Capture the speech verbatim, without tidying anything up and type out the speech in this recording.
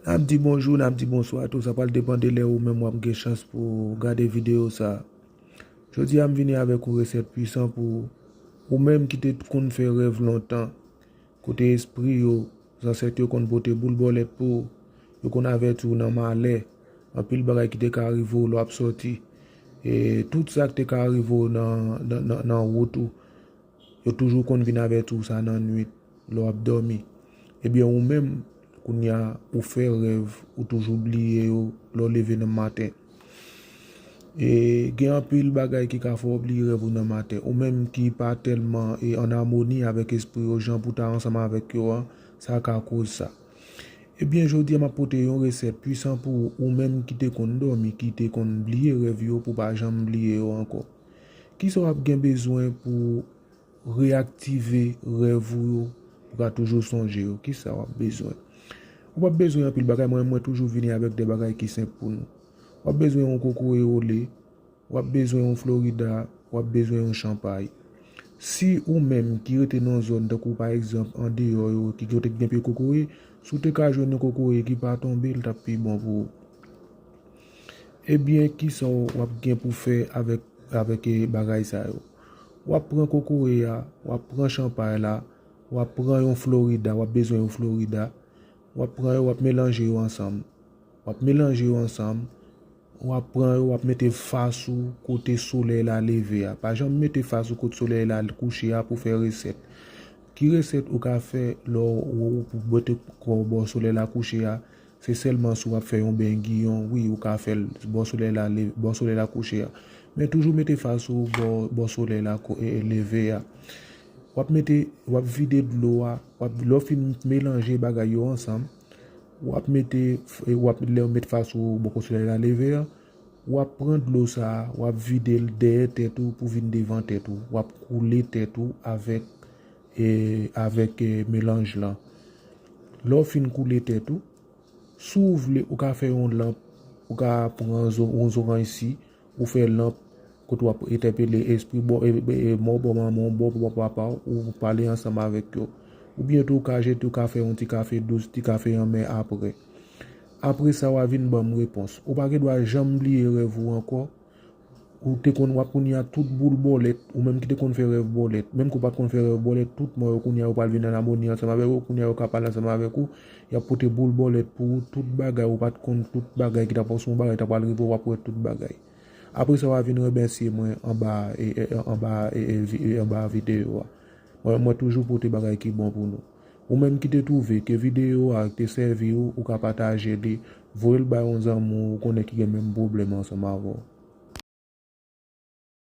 N ap di bonjou, n ap di bonswa tou, sa pral depann de lè ou menm w ap gen chans pou w gade videyo sa a. Jodi a m vini avèk yon resèt pwisan pou ou menm ki te konn fè rèv lontan, kote espri yo, zansèt yo konn pote boul bòlèt pou ou, yo konn avèti w nan malè, anpil bagay ki te ka rive w lè w ap sòti. E tout sa ki te ka rive w nan, nan, nan, nan wout ou, yo toujou konn vin avèti w sa nan nwit, lè w ap dòmi. Ebyen, ou menm, kounye a, ou fè rèv, ou toujou bliye yo lè w leve nan maten. E gen anpil bagay ki ka fè w bliye rèv ou nan maten. Ou menm ki pa tèlman e, an amoni avèk espri yo, jan pou w ta ansanm avèk yo an, sa ka koz sa. Ebyen, jodi a, m ap pote yon resèt pwisan pou ou, ou menm ki te konn dòmi, ki te konn bliye rèv yo pou w pa janm bliye yo ankò. Kisa w ap gen bezwen pou reyaktive rèv ou yo, pou w ka toujou sonje yo? Kisa w ap bezwen? Ou p ap bezwen anpil bagay, mwen, mwen toujou vini avèk de bagay ki senp pou nou. W ap bezwen yon kokoye ole, w ap bezwen yon Florida, w ap bezwen yon chanpay. Si ou menm ki rete nan zòn, tankou pa egzanp andeyò yo, ki kote ki gen pye kokoye, si w te ka jwenn yon kokoye ki pa tonbe, l t ap pi bon pou ou. Ebyen, kisa w ap gen pou fè avèk, avèk eh, bagay sa yo? W ap pran kokoye a, w ap pran chanpay la, w ap pran yon Florida, w ap bezwen yon Florida, w ap pran yo, w ap melanje yo ansanm. W ap melanje yo ansanm, w ap pran yo, w ap mete fas ou kote solèy la leve a. Pa janm mete fas ou kote solèy la kouche a pou fè resèt. Ki resèt ou ka fè lè w, w, w mete kò w bò solèy la kouche a? Se sèlman si w ap fè yon ben giyon, wi, ou ka fè l bò solèy la, le- bò solèy la kouche a. Men toujou mete fas ou bò, bò solèy la ko- e- e- leve a. W ap mete, w ap vide dlo a, w ap, lè w fin melanje bagay yo ansanm, w ap mete, e, w ap, lè w met fas ou bò kote solèy la leve a, w ap pran dlo sa a, w ap vide l dèyè tèt ou pou vin devan tèt ou. W ap koule tèt ou avèk, e, avèk e, melanj lan. Lè w fin koule tèt ou, si w vle, ou ka fè yon lanp, ou ka pran zo- yon zoranj si, ou fè lanp, kote w ap entèpele espri bò, e, e, e, mò bò manman w, bò bò papa w, ou pale ansanm avèk yo. Oubyen tou, ou ka jete, ou ka fè yon ti kafe dous, ti kafe anmè apre. Apre sa, w a vin ban m repons. Ou pa gen dwa janm bliye rèv ou ankò. Ou te konn, w ap kounye a tout boul bòlèt, ou menm ki te konn fè rèv bòlèt, menm ke w pa t konn fè rèv bòlèt, tout mò yo kounye a yo pral vin an amoni ansanm avèk ou, kounye a yo ka pale ansanm avèk ou, y ap pote boul bòlèt pou ou, tout bagay, ou pa t konn tout bagay ki t ap, se yon bagay ki t ap pral rive, w ap wè tout bagay. Apre sa, w a vin remèsye mwen anba, e, e, anba, e, e, vi- e, anba videyo a. Mwen, mwen toujou pote bagay ki bon pou nou. Ou menm ki te twouve ke videyo a te sèvi ou, ou ka pataje li, voye l bay yon zanmi w ou konnen ki gen menm pwoblèm ansanm avè w.